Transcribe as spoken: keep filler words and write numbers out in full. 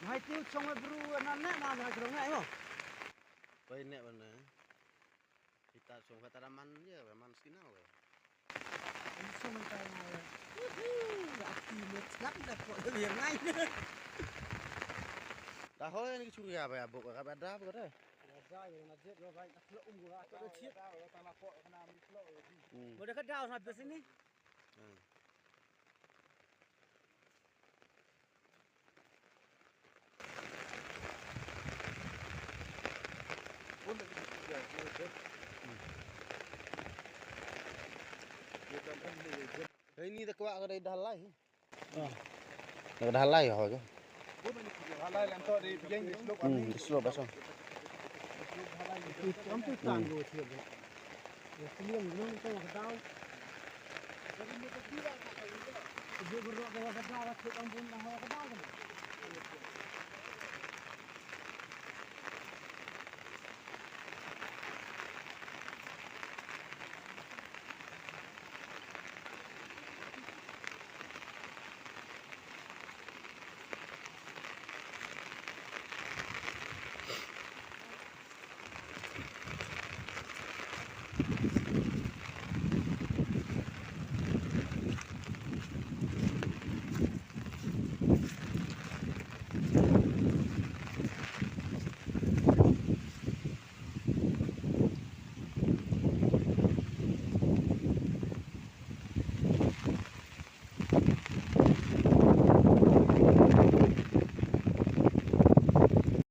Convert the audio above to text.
Hai tu chong bru na na na na jrong na mo. Pai ne bana. Kita chong kata man je, man skin na we. Chong kata na we. Aki mo slap da ko le ngai. Da hoi ni churi ya ba ya bok ka ba da bok da. Ya da ya na jet yo bai na klo um go ka to jet. Da ta na ko na mi klo. Hmm. Mo da ka da na bes ni. Hmm. Hei, ni da kwah ka dei da halai. Da ka da halai ka hoi ka. Hmm, di slope asong.